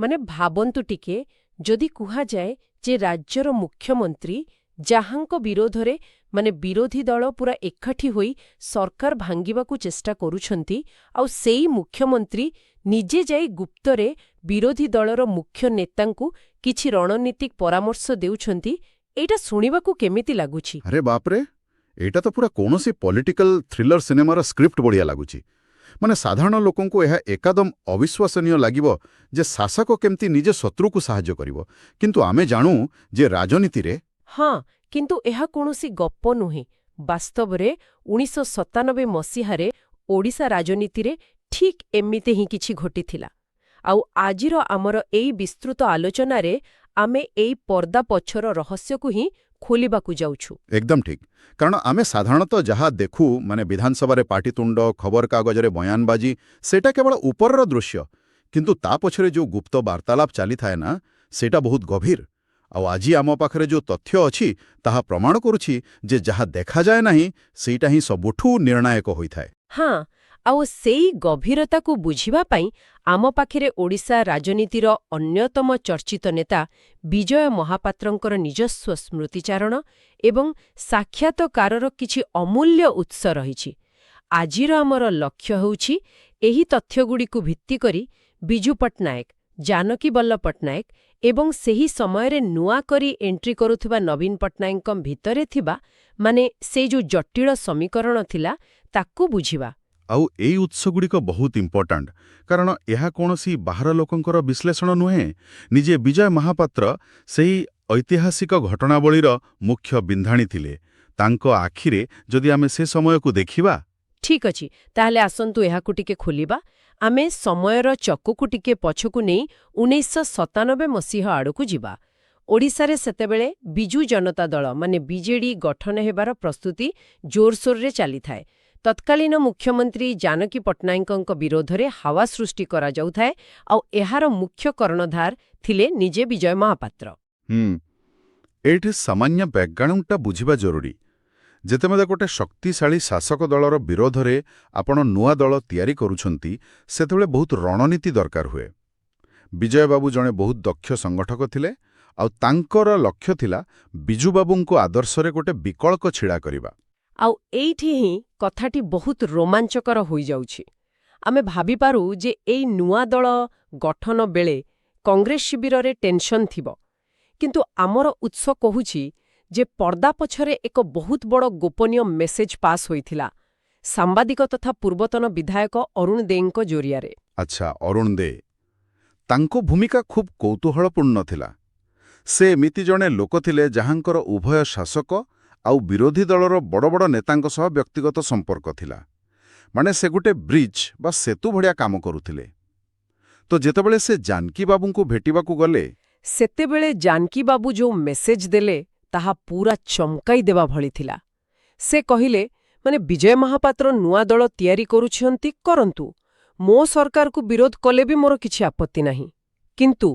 ମାନେ ଭାବନ୍ତୁ ଟିକେ, ଯଦି କୁହାଯାଏ ଯେ ରାଜ୍ୟର ମୁଖ୍ୟମନ୍ତ୍ରୀ, ଯାହାଙ୍କ ବିରୋଧରେ ମାନେ ବିରୋଧୀ ଦଳ ପୁରା ଏକାଠି ହୋଇ ସରକାର ଭାଙ୍ଗିବାକୁ ଚେଷ୍ଟା କରୁଛନ୍ତି, ଆଉ ସେଇ ମୁଖ୍ୟମନ୍ତ୍ରୀ ନିଜେ ଯାଇ ଗୁପ୍ତରେ ବିରୋଧୀ ଦଳର ମୁଖ୍ୟ ନେତାଙ୍କୁ କିଛି ରଣନୀତିକ ପରାମର୍ଶ ଦେଉଛନ୍ତି, ଏଇଟା ଶୁଣିବାକୁ କେମିତି ଲାଗୁଛି? ଆରେ ବାପରେ, ଏଇଟା ତ ପୁରା କୌଣସି ପଲିଟିକାଲ ଥ୍ରିଲର ସିନେମାର ସ୍କ୍ରିପ୍ଟ ଭଳିଆ ଲାଗୁଛି। ମାନେ ସାଧାରଣ ଲୋକଙ୍କୁ ଏହା ଏକଦମ ଅବିଶ୍ୱାସନୀୟ ଲାଗିବ ଯେ ଶାସକ କେମିତି ନିଜ ଶତ୍ରୁକୁ ସାହାଯ୍ୟ କରିବ। କିନ୍ତୁ ଆମେ ଜାଣୁ ଯେ ରାଜନୀତିରେ ହଁ, କିନ୍ତୁ ଏହା କୌଣସି ଗପ ନୁହେଁ। ବାସ୍ତବରେ 1997 ମସିହାରେ ଓଡ଼ିଶା ରାଜନୀତିରେ ଠିକ୍ ଏମିତି ହିଁ କିଛି ଘଟିଥିଲା। ଆଉ ଆଜିର ଆମର ଏଇ ବିସ୍ତୃତ ଆଲୋଚନାରେ ଆମେ ଏଇ ପର୍ଦ୍ଦା ପଛର ରହସ୍ୟକୁ ହିଁ ଖୋଲିବାକୁ ଯାଉଛୁ। ଏକଦମ ଠିକ୍। କାରଣ ଆମେ ସାଧାରଣତଃ ଯାହା ଦେଖୁ, ମାନେ ବିଧାନସଭାରେ ପାଟିତୁଣ୍ଡ, ଖବରକାଗଜରେ ବୟାନବାଜି, ସେଇଟା କେବଳ ଉପରର ଦୃଶ୍ୟ। କିନ୍ତୁ ତା ପଛରେ ଯୋଉ ଗୁପ୍ତ ବାର୍ତ୍ତାଳାପ ଚାଲିଥାଏ ନା, ସେଇଟା ବହୁତ ଗଭୀର। ଆଉ ଆଜି ଆମ ପାଖରେ ଯୋଉ ତଥ୍ୟ ଅଛି, ତାହା ପ୍ରମାଣ କରୁଛି ଯେ ଯାହା ଦେଖାଯାଏ ନାହିଁ, ସେଇଟା ହିଁ ସବୁଠୁ ନିର୍ଣ୍ଣାୟକ ହୋଇଥାଏ। ହଁ, ଆଉ ସେଇ ଗଭୀରତାକୁ ବୁଝିବା ପାଇଁ ଆମ ପାଖରେ ଓଡ଼ିଶା ରାଜନୀତିର ଅନ୍ୟତମ ଚର୍ଚ୍ଚିତ ନେତା ବିଜୟ ମହାପାତ୍ରଙ୍କର ନିଜସ୍ୱ ସ୍ମୃତିଚାରଣ ଏବଂ ସାକ୍ଷାତକାରର କିଛି ଅମୂଲ୍ୟ ଉତ୍ସ ରହିଛି। ଆଜିର ଆମର ଲକ୍ଷ୍ୟ ହେଉଛି ଏହି ତଥ୍ୟଗୁଡ଼ିକୁ ଭିତ୍ତି କରି ବିଜୁ ପଟ୍ଟନାୟକ, ଜାନକୀ ବଲ୍ଲଭ ପଟ୍ଟନାୟକ ଏବଂ ସେହି ସମୟରେ ନୂଆ କରି ଏଣ୍ଟ୍ରି କରୁଥିବା ନବୀନ ପଟ୍ଟନାୟକଙ୍କ ଭିତରେ ଥିବା ମାନେ ସେଇ ଯୋଉ ଜଟିଳ ସମୀକରଣ ଥିଲା, ତାକୁ ବୁଝିବା। ଆଉ ଏଇ ଉତ୍ସଗୁଡ଼ିକ ବହୁତ ଇମ୍ପୋର୍ଟାଣ୍ଟ, କାରଣ ଏହା କୌଣସି ବାହାର ଲୋକଙ୍କର ବିଶ୍ଳେଷଣ ନୁହେଁ। ନିଜେ ବିଜୟ ମହାପାତ୍ର ସେହି ଐତିହାସିକ ଘଟଣାବଳୀର ମୁଖ୍ୟ ବିନ୍ଧାଣୀ ଥିଲେ। ତାଙ୍କ ଆଖିରେ ଯଦି ଆମେ ସେ ସମୟକୁ ଦେଖିବା। ଠିକ୍ ଅଛି, ତାହେଲେ ଆସନ୍ତୁ ଏହାକୁ ଟିକେ ଖୋଲିବା। ଆମେ ସମୟର ଚକକୁ ଟିକେ ପଛକୁ ନେଇ 1997 ମସିହା ଆଡ଼କୁ ଯିବା। ଓଡ଼ିଶାରେ ସେତେବେଳେ ବିଜୁ ଜନତା ଦଳ ମାନେ ବିଜେଡି ଗଠନ ହେବାର ପ୍ରସ୍ତୁତି ଜୋରସୋରରେ ଚାଲିଥାଏ। ତତ୍କାଳୀନ ମୁଖ୍ୟମନ୍ତ୍ରୀ ଜାନକୀ ପଟ୍ଟନାୟକଙ୍କ ବିରୋଧରେ ହାୱା ସୃଷ୍ଟି କରାଯାଉଥାଏ, ଆଉ ଏହାର ମୁଖ୍ୟ କର୍ଣ୍ଣଧାର ଥିଲେ ନିଜେ ବିଜୟ ମହାପାତ୍ର। ଏଇଠି ସାମାନ୍ୟ ବ୍ୟାକଗ୍ରାଉଣ୍ଡଟା ବୁଝିବା ଜରୁରୀ। ଯେତେବେଳେ ଗୋଟେ ଶକ୍ତିଶାଳୀ ଶାସକ ଦଳର ବିରୋଧରେ ଆପଣ ନୂଆ ଦଳ ତିଆରି କରୁଛନ୍ତି, ସେତେବେଳେ ବହୁତ ରଣନୀତି ଦରକାର ହୁଏ। ବିଜୟବାବୁ ଜଣେ ବହୁତ ଦକ୍ଷ ସଂଗଠକ ଥିଲେ, ଆଉ ତାଙ୍କର ଲକ୍ଷ୍ୟ ଥିଲା ବିଜୁବାବୁଙ୍କ ଆଦର୍ଶରେ ଗୋଟେ ବିକଳ୍ପ ଛିଡ଼ା କରିବା। ଆଉ ଏଇଠି ହିଁ କଥାଟି ବହୁତ ରୋମାଞ୍ଚକର ହୋଇଯାଉଛି। ଆମେ ଭାବିପାରୁ ଯେ ଏଇ ନୂଆ ଦଳ ଗଠନ ବେଳେ କଂଗ୍ରେସ ଶିବିରରେ ଟେନସନ୍ ଥିବ। କିନ୍ତୁ ଆମର ଉତ୍ସ କହୁଛି ଯେ ପର୍ଦ୍ଦା ପଛରେ ଏକ ବହୁତ ବଡ଼ ଗୋପନୀୟ ମେସେଜ ପାସ୍ ହୋଇଥିଲା, ସାମ୍ବାଦିକ ତଥା ପୂର୍ବତନ ବିଧାୟକ ଅରୁଣ ଦେଙ୍କ ଜରିଆରେ। ଆଚ୍ଛା, ଅରୁଣ ଦେ। ତାଙ୍କ ଭୂମିକା ଖୁବ୍ କୌତୂହଳପୂର୍ଣ୍ଣ ଥିଲା। ସେ ଏମିତି ଜଣେ ଲୋକ ଥିଲେ ଯାହାଙ୍କର ଉଭୟ ଶାସକ ଆଉ ବିରୋଧୀ ଦଳର ବଡ଼ ବଡ଼ ନେତାଙ୍କ ସହ ବ୍ୟକ୍ତିଗତ ସମ୍ପର୍କ ଥିଲା। ମାନେ ସେ ଗୋଟେ ବ୍ରିଜ୍ ବା ସେତୁ ଭଳିଆ କାମ କରୁଥିଲେ। ତ ଯେତେବେଳେ ସେ ଜାନକୀ ବାବୁଙ୍କୁ ଭେଟିବାକୁ ଗଲେ, ସେତେବେଳେ ଜାନକୀ ବାବୁ ଯୋଉ ମେସେଜ ଦେଲେ, ତାହା ପୁରା ଚମକାଇ ଦେବା ଭଳି ଥିଲା। ସେ କହିଲେ, ମାନେ ବିଜୟ ମହାପାତ୍ର ନୂଆ ଦଳ ତିଆରି କରୁଛନ୍ତି, କରନ୍ତୁ। ମୋ ସରକାରକୁ ବିରୋଧ କଲେ ବି ମୋର କିଛି ଆପତ୍ତି ନାହିଁ। କିନ୍ତୁ,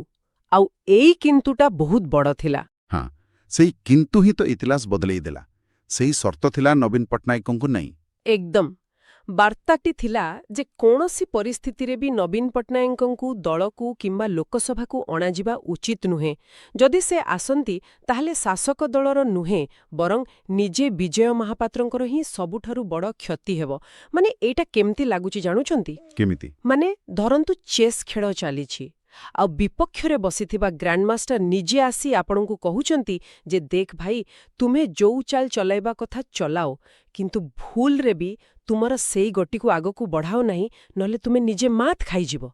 ଆଉ ଏଇ କିନ୍ତୁଟା ବହୁତ ବଡ଼ ଥିଲା। ହଁ, ସେଇ କିନ୍ତୁ ହିଁ ତ ଇତିହାସ ବଦଳେଇ ଦେଲା। ସେହି ସର୍ତ୍ତ ଥିଲା ନବୀନ ପଟ୍ଟନାୟକଙ୍କୁ ନେଇ। ଏକଦମ। ବାର୍ତ୍ତାଟି ଥିଲା ଯେ କୌଣସି ପରିସ୍ଥିତିରେ ବି ନବୀନ ପଟ୍ଟନାୟକଙ୍କୁ ଦଳକୁ କିମ୍ବା ଲୋକସଭାକୁ ଅଣାଯିବା ଉଚିତ ନୁହେଁ। ଯଦି ସେ ଆସନ୍ତି, ତାହେଲେ ଶାସକ ଦଳର ନୁହେଁ, ବରଂ ନିଜେ ବିଜୟ ମହାପାତ୍ରଙ୍କର ହିଁ ସବୁଠାରୁ ବଡ଼ କ୍ଷତି ହେବ। ମାନେ ଏଇଟା କେମିତି ଲାଗୁଛି ଜାଣୁଛନ୍ତି? କେମିତି? ମାନେ ଧରନ୍ତୁ ଚେସ୍ ଖେଳ ଚାଲିଛି, ଆଉ ବିପକ୍ଷରେ ବସିଥିବା ଗ୍ରାଣ୍ଡମାଷ୍ଟର ନିଜେ ଆସି ଆପଣଙ୍କୁ କହୁଛନ୍ତି ଯେ ଦେଖ ଭାଇ, ତୁମେ ଯୋଉ ଚାଲ ଚଲାଇବା କଥା ଚଲାଅ, କିନ୍ତୁ ଭୁଲରେ ବି ତୁମର ସେଇ ଗଟିକୁ ଆଗକୁ ବଢ଼ାଅ ନାହିଁ, ନହେଲେ ତୁମେ ନିଜେ ମାତ୍ ଖାଇଯିବ।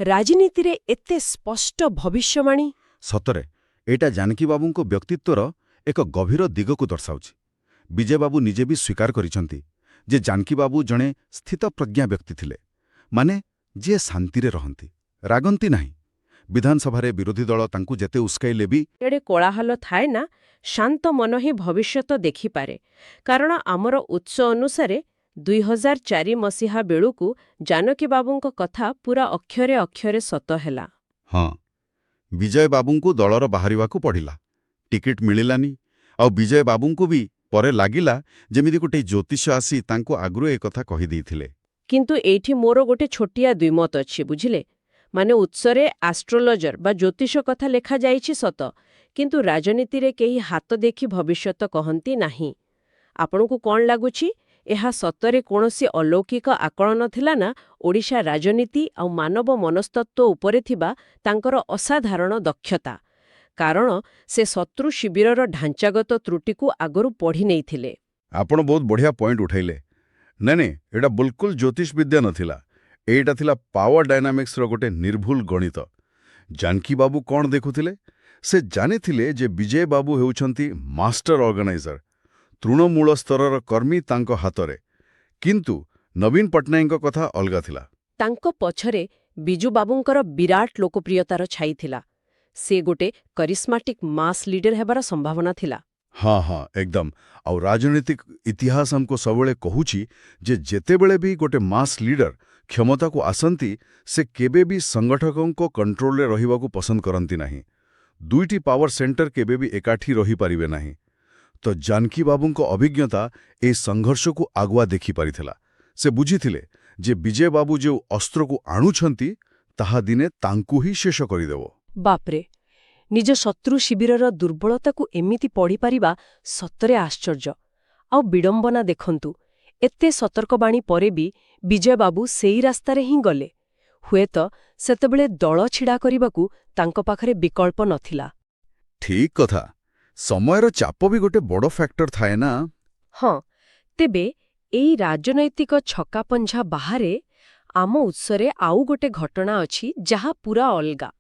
ରାଜନୀତିରେ ଏତେ ସ୍ପଷ୍ଟ ଭବିଷ୍ୟବାଣୀ! ସତରେ ଏଇଟା ଜାନକୀ ବାବୁଙ୍କ ବ୍ୟକ୍ତିତ୍ୱର ଏକ ଗଭୀର ଦିଗକୁ ଦର୍ଶାଉଛି। ବିଜୟବାବୁ ନିଜେ ବି ସ୍ୱୀକାର କରିଛନ୍ତି ଯେ ଜାନକୀ ବାବୁ ଜଣେ ସ୍ଥିତପ୍ରଜ୍ଞା ବ୍ୟକ୍ତି ଥିଲେ, ମାନେ ଯିଏ ଶାନ୍ତିରେ ରହନ୍ତି, ରାଗନ୍ତି ନାହିଁ। ବିଧାନସଭାରେ ବିରୋଧୀ ଦଳ ତାଙ୍କୁ ଯେତେ ଉସ୍କାଇଲେ ବି ଏଡ଼େ କୋଳାହଳ ଥାଏ ନା, ଶାନ୍ତ ମନ ହିଁ ଭବିଷ୍ୟତ ଦେଖିପାରେ। କାରଣ ଆମର ଉତ୍ସ ଅନୁସାରେ 2004 ମସିହା ବେଳକୁ ଜାନକୀ ବାବୁଙ୍କ କଥା ପୁରା ଅକ୍ଷରେ ଅକ୍ଷରେ ସତ ହେଲା। ହଁ, ବିଜୟ ବାବୁଙ୍କୁ ଦଳର ବାହାରିବାକୁ ପଡ଼ିଲା। ଟିକେଟ ମିଳିଲାନି। ଆଉ ବିଜୟ ବାବୁଙ୍କୁ ବି ପରେ ଲାଗିଲା ଯେମିତି ଗୋଟେ ଜ୍ୟୋତିଷ ଆସି ତାଙ୍କୁ ଆଗରୁ ଏ କଥା କହିଦେଇଥିଲେ। କିନ୍ତୁ ଏଇଠି ମୋର ଗୋଟେ ଛୋଟିଆ ଦ୍ୱିମତ ଅଛି, ବୁଝିଲେ? ମାନେ ଉତ୍ସରେ ଆଷ୍ଟ୍ରୋଲୋଜର ବା ଜ୍ୟୋତିଷ କଥା ଲେଖାଯାଇଛି ସତ, କିନ୍ତୁ ରାଜନୀତିରେ କେହି ହାତ ଦେଖି ଭବିଷ୍ୟତ କହନ୍ତି ନାହିଁ। ଆପଣଙ୍କୁ କ'ଣ ଲାଗୁଛି, ଏହା ସତରେ କୌଣସି ଅଲୌକିକ ଆକଳନ ଥିଲା ନା ଓଡ଼ିଶା ରାଜନୀତି ଆଉ ମାନବ ମନସ୍ତତ୍ତ୍ୱ ଉପରେ ଥିବା ତାଙ୍କର ଅସାଧାରଣ ଦକ୍ଷତା? କାରଣ ସେ ଶତ୍ରୁ ଶିବିରର ଢାଞ୍ଚାଗତ ତ୍ରୁଟିକୁ ଆଗରୁ ପଢ଼ି ନେଇଥିଲେ। ଆପଣ ବହୁତ ବଢ଼ିଆ ପଏଣ୍ଟ ଉଠାଇଲେ। ନାଇଁ ନାଇଁ, ଏଇଟା ବିଲକୁଲ ଜ୍ୟୋତିଷ ବିଦ୍ୟା ନଥିଲା। ଏଇଟା ଥିଲା ପାୱାର ଡାଇନାମିକ୍ସର ଗୋଟେ ନିର୍ଭୁଲ ଗଣିତ। ଜାନକୀ ବାବୁ କ'ଣ ଦେଖୁଥିଲେ? ସେ ଜାଣିଥିଲେ ଯେ ବିଜୟ ବାବୁ ହେଉଛନ୍ତି ମାଷ୍ଟର ଅର୍ଗାନାଇଜର। ତୃଣମୂଳ ସ୍ତରର କର୍ମୀ ତାଙ୍କ ହାତରେ। କିନ୍ତୁ ନବୀନ ପଟ୍ଟନାୟକଙ୍କ କଥା ଅଲଗା ଥିଲା। ତାଙ୍କ ପଛରେ ବିଜୁବାବୁଙ୍କର ବିରାଟ ଲୋକପ୍ରିୟତାର ଛାଇ ଥିଲା। ସେ ଗୋଟେ କରିସ୍ମାଟିକ୍ ମାସ୍ ଲିଡର ହେବାର ସମ୍ଭାବନା ଥିଲା। ହଁ ହଁ ଏକଦମ। ଆଉ ରାଜନୈତିକ ଇତିହାସ ଆମକୁ ସବୁବେଳେ କହୁଛି ଯେ ଯେତେବେଳେ ବି ଗୋଟେ ମାସ୍ ଲିଡର କ୍ଷମତାକୁ ଆସନ୍ତି, ସେ କେବେ ବି ସଂଗଠକଙ୍କ କଣ୍ଟ୍ରୋଲରେ ରହିବାକୁ ପସନ୍ଦ କରନ୍ତି ନାହିଁ। ଦୁଇଟି ପାୱାର ସେଣ୍ଟର କେବେ ବି ଏକାଠି ରହିପାରିବେ ନାହିଁ। ତ ଜାନକୀ ବାବୁଙ୍କ ଅଭିଜ୍ଞତା ଏହି ସଂଘର୍ଷକୁ ଆଗୁଆ ଦେଖିପାରିଥିଲା। ସେ ବୁଝିଥିଲେ ଯେ ବିଜୟ ବାବୁ ଯେଉଁ ଅସ୍ତ୍ରକୁ ଆଣୁଛନ୍ତି, ତାହା ଦିନେ ତାଙ୍କୁ ହିଁ ଶେଷ କରିଦେବ। ବାପରେ, ନିଜ ଶତ୍ରୁ ଶିବିରର ଦୁର୍ବଳତାକୁ ଏମିତି ପଢ଼ିପାରିବା ସତରେ ଆଶ୍ଚର୍ଯ୍ୟ। ଆଉ ବିଡ଼ମ୍ବନା ଦେଖନ୍ତୁ, ଏତେ ସତର୍କବାଣୀ ପରେ ବି ବିଜୟବାବୁ ସେଇ ରାସ୍ତାରେ ହିଁ ଗଲେ। ହୁଏତ ସେତେବେଳେ ଦଳ ଛିଡ଼ା କରିବାକୁ ତାଙ୍କ ପାଖରେ ବିକଳ୍ପ ନଥିଲା। ଠିକ୍ କଥା। ସମୟର ଚାପ ବି ଗୋଟେ ବଡ଼ ଫ୍ୟାକ୍ଟର ଥାଏ ନା। ହଁ, ତେବେ ଏଇ ରାଜନୈତିକ ଛକାପଞ୍ଝା ବାହାରେ ଆମ ଉତ୍ସରେ ଆଉ ଗୋଟେ ଘଟଣା ଅଛି, ଯାହା ପୁରା ଅଲଗା।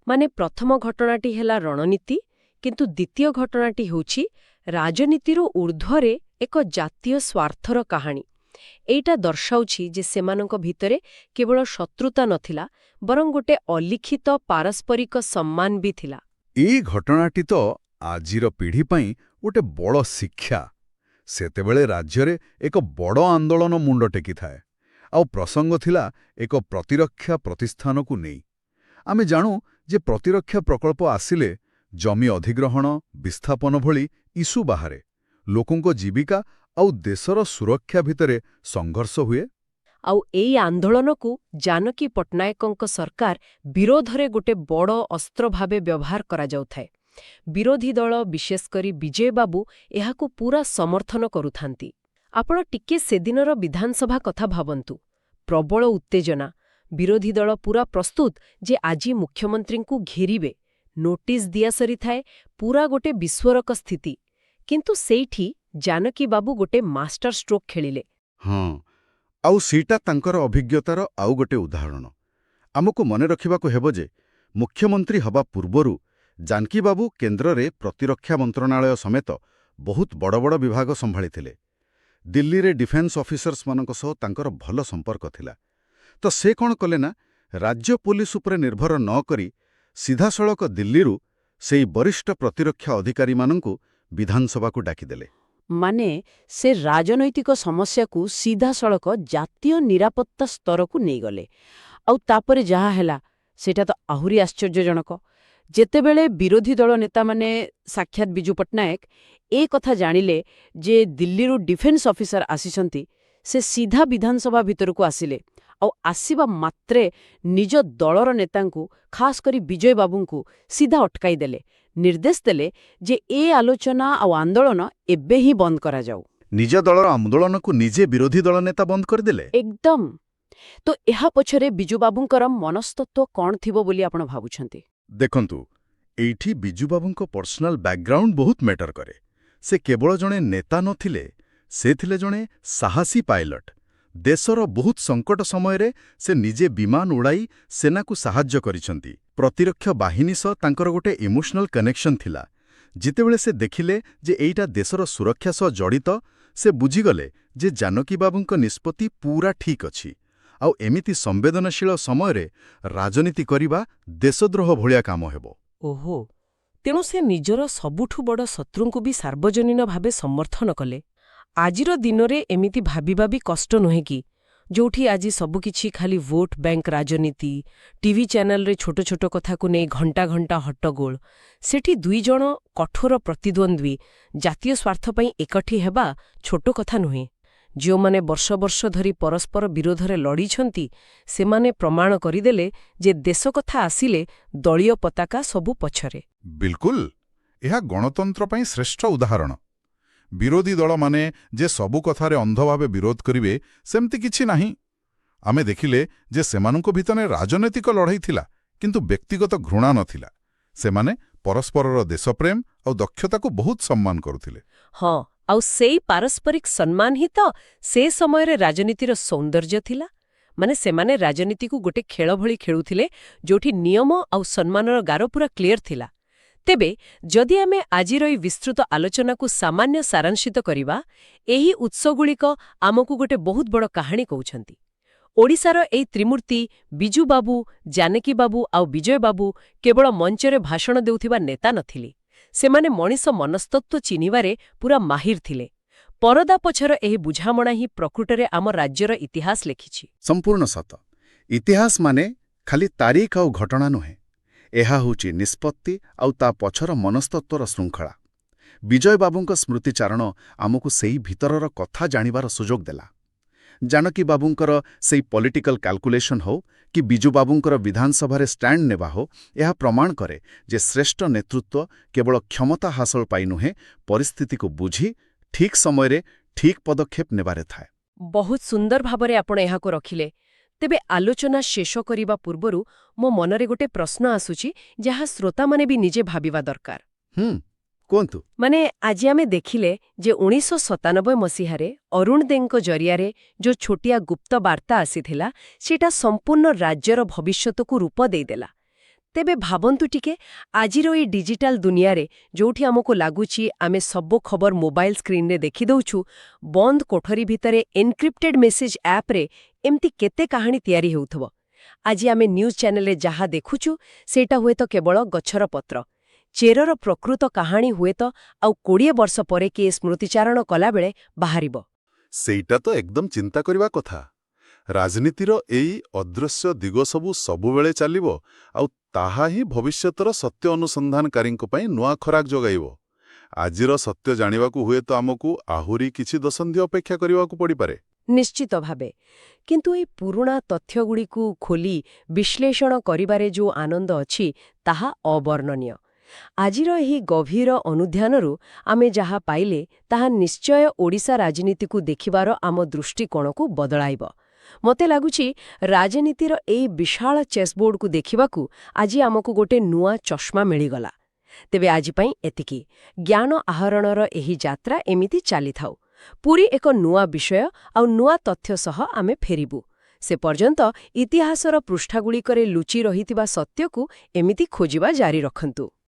ମାନେ ପ୍ରଥମ ଘଟଣାଟି ହେଲା ରଣନୀତି, କିନ୍ତୁ ଦ୍ୱିତୀୟ ଘଟଣାଟି ହେଉଛି ରାଜନୀତିରୁ ଊର୍ଦ୍ଧ୍ୱରେ ଏକ ଜାତୀୟ ସ୍ୱାର୍ଥର କାହାଣୀ। ଏଇଟା ଦର୍ଶାଉଛି ଯେ ସେମାନଙ୍କ ଭିତରେ କେବଳ ଶତ୍ରୁତା ନଥିଲା, ବରଂ ଗୋଟେ ଅଲିଖିତ ପାରସ୍ପରିକ ସମ୍ମାନ ବି ଥିଲା। ଏଇ ଘଟଣାଟି ତ ଆଜିର ପିଢ଼ି ପାଇଁ ଗୋଟେ ବଡ଼ ଶିକ୍ଷା। ସେତେବେଳେ ରାଜ୍ୟରେ ଏକ ବଡ଼ ଆନ୍ଦୋଳନ ମୁଣ୍ଡ ଟେକିଥାଏ, ଆଉ ପ୍ରସଙ୍ଗ ଥିଲା ଏକ ପ୍ରତିରକ୍ଷା ପ୍ରତିଷ୍ଠାନକୁ ନେଇ। ଆମେ ଜାଣୁ ଯେ ପ୍ରତିରକ୍ଷା ପ୍ରକଳ୍ପ ଆସିଲେ ଜମି ଅଧିଗ୍ରହଣ, ବିସ୍ଥାପନ ଭଳି ଇସ୍ୟୁ ବାହାରେ। ଲୋକଙ୍କ ଜୀବିକା ଆଉ ଦେଶର ସୁରକ୍ଷା ଭିତରେ ସଂଘର୍ଷ ହୁଏ। ଆଉ ଏଇ ଆନ୍ଦୋଳନକୁ ଜାନକୀ ପଟ୍ଟନାୟକଙ୍କ ସରକାର ବିରୋଧରେ ଗୋଟେ ବଡ଼ ଅସ୍ତ୍ର ଭାବେ ବ୍ୟବହାର କରାଯାଉଥାଏ। ବିରୋଧୀ ଦଳ, ବିଶେଷ କରି ବିଜୟ ବାବୁ, ଏହାକୁ ପୂରା ସମର୍ଥନ କରୁଥାନ୍ତି। ଆପଣ ଟିକେ ସେଦିନର ବିଧାନସଭା କଥା ଭାବନ୍ତୁ। ପ୍ରବଳ ଉତ୍ତେଜନା, ବିରୋଧୀ ଦଳ ପୂରା ପ୍ରସ୍ତୁତ ଯେ ଆଜି ମୁଖ୍ୟମନ୍ତ୍ରୀଙ୍କୁ ଘେରିବେ। ନୋଟିସ୍ ଦିଆସରିଥାଏ, ପୂରା ଗୋଟେ ବିସ୍ଫୋରକ ସ୍ଥିତି। କିନ୍ତୁ ସେଇଠି ଜାନକୀ ବାବୁ ଗୋଟେ ମାଷ୍ଟର ଷ୍ଟ୍ରୋକ୍ ଖେଳିଲେ। ହଁ, ଆଉ ସେଇଟା ତାଙ୍କର ଅଭିଜ୍ଞତାର ଆଉ ଗୋଟେ ଉଦାହରଣ। ଆମକୁ ମନେ ରଖିବାକୁ ହେବ ଯେ ମୁଖ୍ୟମନ୍ତ୍ରୀ ହେବା ପୂର୍ବରୁ ଜାନକୀ ବାବୁ କେନ୍ଦ୍ରରେ ପ୍ରତିରକ୍ଷା ମନ୍ତ୍ରଣାଳୟ ସମେତ ବହୁତ ବଡ଼ ବଡ଼ ବିଭାଗ ସମ୍ଭାଳିଥିଲେ। ଦିଲ୍ଲୀରେ ଡିଫେନ୍ସ ଅଫିସର୍ସମାନଙ୍କ ସହ ତାଙ୍କର ଭଲ ସମ୍ପର୍କ ଥିଲା। ତ ସେ କ'ଣ କଲେ ନା, ରାଜ୍ୟ ପୋଲିସ ଉପରେ ନିର୍ଭର ନ କରି ସିଧାସଳଖ ଦିଲ୍ଲୀରୁ ସେଇ ବରିଷ୍ଠ ପ୍ରତିରକ୍ଷା ଅଧିକାରୀମାନଙ୍କୁ ବିଧାନସଭାକୁ ଡାକିଦେଲେ। ମାନେ ସେ ରାଜନୈତିକ ସମସ୍ୟାକୁ ସିଧାସଳଖ ଜାତୀୟ ନିରାପତ୍ତା ସ୍ତରକୁ ନେଇଗଲେ। ଆଉ ତାପରେ ଯାହା ହେଲା, ସେଇଟା ତ ଆହୁରି ଆଶ୍ଚର୍ଯ୍ୟଜନକ। ଯେତେବେଳେ ବିରୋଧୀ ଦଳ ନେତାମାନେ, ସାକ୍ଷାତ ବିଜୁ ପଟ୍ଟନାୟକ ଏ କଥା ଜାଣିଲେ ଯେ ଦିଲ୍ଲୀରୁ ଡିଫେନ୍ସ ଅଫିସର ଆସିଛନ୍ତି, ସେ ସିଧା ବିଧାନସଭା ଭିତରକୁ ଆସିଲେ ଆଉ ଆସିବା ମାତ୍ରେ ନିଜ ଦଳର ନେତାଙ୍କୁ, ଖାସ କରି ବିଜୟ ବାବୁଙ୍କୁ ସିଧା ଅଟକାଇ ଦେଲେ। ନିର୍ଦ୍ଦେଶ ଦେଲେ ଯେ ଏ ଆଲୋଚନା ଆଉ ଆନ୍ଦୋଳନ ଏବେ ହିଁ ବନ୍ଦ କରାଯାଉ। ନିଜ ଦଳର ଆନ୍ଦୋଳନକୁ ନିଜେ ବିରୋଧୀ ଦଳ ନେତା ବନ୍ଦ କରିଦେଲେ। ଏକଦମ। ତ ଏହା ପଛରେ ବିଜୁବାବୁଙ୍କର ମନସ୍ତତ୍ତ୍ୱ କ'ଣ ଥିବ ବୋଲି ଆପଣ ଭାବୁଛନ୍ତି? ଦେଖନ୍ତୁ, ଏଇଠି ବିଜୁବାବୁଙ୍କ ପର୍ସନାଲ ବ୍ୟାକଗ୍ରାଉଣ୍ଡ ବହୁତ ମ୍ୟାଟର କରେ। ସେ କେବଳ ଜଣେ ନେତା ନଥିଲେ, ସେ ଥିଲେ ଜଣେ ସାହସୀ ପାଇଲଟ। ଦେଶର ବହୁତ ସଙ୍କଟ ସମୟରେ ସେ ନିଜେ ବିମାନ ଉଡ଼ାଇ ସେନାକୁ ସାହାଯ୍ୟ କରିଛନ୍ତି। ପ୍ରତିରକ୍ଷା ବାହିନୀ ସହ ତାଙ୍କର ଗୋଟେ ଇମୋସନାଲ କନେକ୍ସନ ଥିଲା। ଯେତେବେଳେ ସେ ଦେଖିଲେ ଯେ ଏଇଟା ଦେଶର ସୁରକ୍ଷା ସହ ଜଡ଼ିତ, ସେ ବୁଝିଗଲେ ଯେ ଜାନକୀ ବାବୁଙ୍କ ନିଷ୍ପତ୍ତି ପୁରା ଠିକ୍ ଅଛି, ଆଉ ଏମିତି ସମ୍ବେଦନଶୀଳ ସମୟରେ ରାଜନୀତି କରିବା ଦେଶଦ୍ରୋହ ଭଳିଆ କାମ ହେବ। ଓହୋ, ତେଣୁ ସେ ନିଜର ସବୁଠୁ ବଡ଼ ଶତ୍ରୁଙ୍କୁ ବି ସାର୍ବଜନୀନ ଭାବେ ସମର୍ଥନ କଲେ। ଆଜିର ଦିନରେ ଏମିତି ଭାବିବା ବି କଷ୍ଟ ନୁହେଁ କି, ଯୋଉଠି ଆଜି ସବୁକିଛି ଖାଲି ଭୋଟ ବ୍ୟାଙ୍କ ରାଜନୀତି, ଟିଭି ଚ୍ୟାନେଲରେ ଛୋଟ ଛୋଟ କଥାକୁ ନେଇ ଘଣ୍ଟା ଘଣ୍ଟା ହଟ୍ଟଗୋଳ, ସେଠି ଦୁଇ ଜଣ କଠୋର ପ୍ରତିଦ୍ୱନ୍ଦ୍ୱୀ ଜାତୀୟ ସ୍ୱାର୍ଥ ପାଇଁ ଏକାଠି ହେବା ଛୋଟ କଥା ନୁହେଁ। ଯେଉଁମାନେ ବର୍ଷ ବର୍ଷ ଧରି ପରସ୍ପର ବିରୋଧରେ ଲଢ଼ିଛନ୍ତି, ସେମାନେ ପ୍ରମାଣ କରିଦେଲେ ଯେ ଦେଶ କଥା ଆସିଲେ ଦଳୀୟ ପତାକା ସବୁ ପଛରେ। ବିଲକୁଲ, ଏହା ଗଣତନ୍ତ୍ର ପାଇଁ ଶ୍ରେଷ୍ଠ ଉଦାହରଣ। ବିରୋଧୀ ଦଳମାନେ ଯେ ସବୁ କଥାରେ ଅନ୍ଧ ଭାବେ ବିରୋଧ କରିବେ, ସେମିତି କିଛି ନାହିଁ। ଆମେ ଦେଖିଲେ ଯେ ସେମାନଙ୍କ ଭିତରେ ରାଜନୈତିକ ଲଢ଼େଇ ଥିଲା, କିନ୍ତୁ ବ୍ୟକ୍ତିଗତ ଘୃଣା ନଥିଲା। ସେମାନେ ପରସ୍ପରର ଦେଶପ୍ରେମ ଆଉ ଦକ୍ଷତାକୁ ବହୁତ ସମ୍ମାନ କରୁଥିଲେ। ହଁ, ଆଉ ସେଇ ପାରସ୍ପରିକ ସମ୍ମାନ ହିଁ ତ ସେ ସମୟରେ ରାଜନୀତିର ସୌନ୍ଦର୍ଯ୍ୟ ଥିଲା। ମାନେ ସେମାନେ ରାଜନୀତିକୁ ଗୋଟେ ଖେଳ ଭଳି ଖେଳୁଥିଲେ, ଯୋଉଠି ନିୟମ ଆଉ ସମ୍ମାନର ଗାର ପୁରା କ୍ଲିୟର ଥିଲା। ତେବେ ଯଦି ଆମେ ଆଜିର ଏଇ ବିସ୍ତୃତ ଆଲୋଚନାକୁ ସାମାନ୍ୟ ସାରାଂଶିତ କରିବା, ଏହି ଉତ୍ସଗୁଡ଼ିକ ଆମକୁ ଗୋଟେ ବହୁତ ବଡ଼ କାହାଣୀ କହୁଛନ୍ତି। ଓଡ଼ିଶାର ଏଇ ତ୍ରିମୂର୍ତ୍ତି ବିଜୁ ବାବୁ, ଜାନକୀ ବାବୁ ଆଉ ବିଜୟ ବାବୁ କେବଳ ମଞ୍ଚରେ ଭାଷଣ ଦେଉଥିବା ନେତା ନଥିଲେ। ସେମାନେ ମଣିଷ ମନସ୍ତତ୍ତ୍ୱ ଚିହ୍ନିବାରେ ପୁରା ମାହିର ଥିଲେ। ପରଦା ପଛର ଏହି ବୁଝାମଣା ହିଁ ପ୍ରକୃତରେ ଆମ ରାଜ୍ୟର ଇତିହାସ ଲେଖିଛି। ସମ୍ପୂର୍ଣ୍ଣ ସତ। ଇତିହାସ ମାନେ ଖାଲି ତାରିଖ ଆଉ ଘଟଣା ନୁହେଁ। ଏହା ହେଉଛି ନିଷ୍ପତ୍ତି ଆଉ ତା ପଛର ମନସ୍ତତ୍ତ୍ୱର ଶୃଙ୍ଖଳା। ବିଜୟ ବାବୁଙ୍କ ସ୍ମୃତିଚାରଣ ଆମକୁ ସେଇ ଭିତରର କଥା ଜାଣିବାର ସୁଯୋଗ ଦେଲା। ଜାନକୀ ବାବୁଙ୍କର ସେଇ ପଲିଟିକାଲ କାଲକୁଲେସନ ହଉ କି ବିଜୁ ବାବୁଙ୍କର ବିଧାନସଭାରେ ଷ୍ଟାଣ୍ଡ ନେବା ହଉ, ଏହା ପ୍ରମାଣ କରେ ଯେ ଶ୍ରେଷ୍ଠ ନେତୃତ୍ୱ କେବଳ କ୍ଷମତା ହାସଲ ପାଇଁ ନୁହେଁ, ପରିସ୍ଥିତିକୁ ବୁଝି ଠିକ୍ ସମୟରେ ଠିକ୍ ପଦକ୍ଷେପ ନେବାରେ ଥାଏ। ବହୁତ ସୁନ୍ଦର ଭାବରେ ଆପଣ ଏହାକୁ ରଖିଲେ। ତେବେ ଆଲୋଚନା ଶେଷ କରିବା ପୂର୍ବରୁ ମୋ ମନରେ ଗୋଟେ ପ୍ରଶ୍ନ ଆସୁଛି, ଯାହା ଶ୍ରୋତାମାନେ ବି ନିଜେ ଭାବିବା ଦରକାର। କୁହନ୍ତୁ। ମାନେ ଆଜି ଆମେ ଦେଖିଲେ ଯେ 1997 ମସିହାରେ ଅରୁଣ ଦେଙ୍କ ଜରିଆରେ ଯୋଉ ଛୋଟିଆ ଗୁପ୍ତ ବାର୍ତ୍ତା ଆସିଥିଲା, ସେଇଟା ସମ୍ପୂର୍ଣ୍ଣ ରାଜ୍ୟର ଭବିଷ୍ୟତକୁ ରୂପ ଦେଇଦେଲା। ତେବେ ଭାବନ୍ତୁ ଟିକେ, ଆଜିର ଏଇ ଡିଜିଟାଲ ଦୁନିଆରେ, ଯୋଉଠି ଆମକୁ ଲାଗୁଛି ଆମେ ସବୁ ଖବର ମୋବାଇଲ ସ୍କ୍ରିନରେ ଦେଖିଦଉଛୁ, ବନ୍ଦ କୋଠରୀ ଭିତରେ ଏନକ୍ରିପ୍ଟେଡ୍ ମେସେଜ ଆପ୍ରେ ଏମିତି କେତେ କାହାଣୀ ତିଆରି ହେଉଥିବ। ଆଜି ଆମେ ନ୍ୟୁଜ୍ ଚ୍ୟାନେଲରେ ଯାହା ଦେଖୁଛୁ, ସେଇଟା ହୁଏତ କେବଳ ଗଛର ପତ୍ର। ଚେରର ପ୍ରକୃତ କାହାଣୀ ହୁଏତ ଆଉ 20 ବର୍ଷ ପରେ କିଏ ସ୍ମୃତିଚାରଣ କଲାବେଳେ ବାହାରିବ। ସେଇଟା ତ ଏକଦମ ଚିନ୍ତା କରିବା କଥା। ରାଜନୀତିର ଏଇ ଅଦୃଶ୍ୟ ଦିଗ ସବୁ ସବୁବେଳେ ଚାଲିବ, ଆଉ ତାହା ହିଁ ଭବିଷ୍ୟତର ସତ୍ୟ ଅନୁସନ୍ଧାନକାରୀଙ୍କ ପାଇଁ ନୂଆ ଖୋରାକ ଯୋଗାଇବ। ଆଜିର ସତ୍ୟ ଜାଣିବାକୁ ହୁଏତ ଆମକୁ ଆହୁରି କିଛି ଦଶନ୍ଧି ଅପେକ୍ଷା କରିବାକୁ ପଡ଼ିପାରେ। ନିଶ୍ଚିତ ଭାବେ। କିନ୍ତୁ ଏଇ ପୁରୁଣା ତଥ୍ୟଗୁଡ଼ିକୁ ଖୋଲି ବିଶ୍ଳେଷଣ କରିବାରେ ଯୋଉ ଆନନ୍ଦ ଅଛି, ତାହା ଅବର୍ଣ୍ଣନୀୟ। ଆଜିର ଏହି ଗଭୀର ଅନୁଧ୍ୟାନରୁ ଆମେ ଯାହା ପାଇଲେ, ତାହା ନିଶ୍ଚୟ ଓଡ଼ିଶା ରାଜନୀତିକୁ ଦେଖିବାର ଆମ ଦୃଷ୍ଟିକୋଣକୁ ବଦଳାଇବ। ମୋତେ ଲାଗୁଛି ରାଜନୀତିର ଏଇ ବିଶାଳ ଚେସ୍‌ବୋର୍ଡକୁ ଦେଖିବାକୁ ଆଜି ଆମକୁ ଗୋଟେ ନୂଆ ଚଷମା ମିଳିଗଲା। ତେବେ ଆଜି ପାଇଁ ଏତିକି। ଜ୍ଞାନ ଆହରଣର ଏହି ଯାତ୍ରା ଏମିତି ଚାଲିଥାଉ। ପୁଣି ଏକ ନୂଆ ବିଷୟ ଆଉ ନୂଆ ତଥ୍ୟ ସହ ଆମେ ଫେରିବୁ। ସେ ପର୍ଯ୍ୟନ୍ତ ଇତିହାସର ପୃଷ୍ଠାଗୁଡ଼ିକରେ ଲୁଚି ରହିଥିବା ସତ୍ୟକୁ ଏମିତି ଖୋଜିବା ଜାରି ରଖନ୍ତୁ।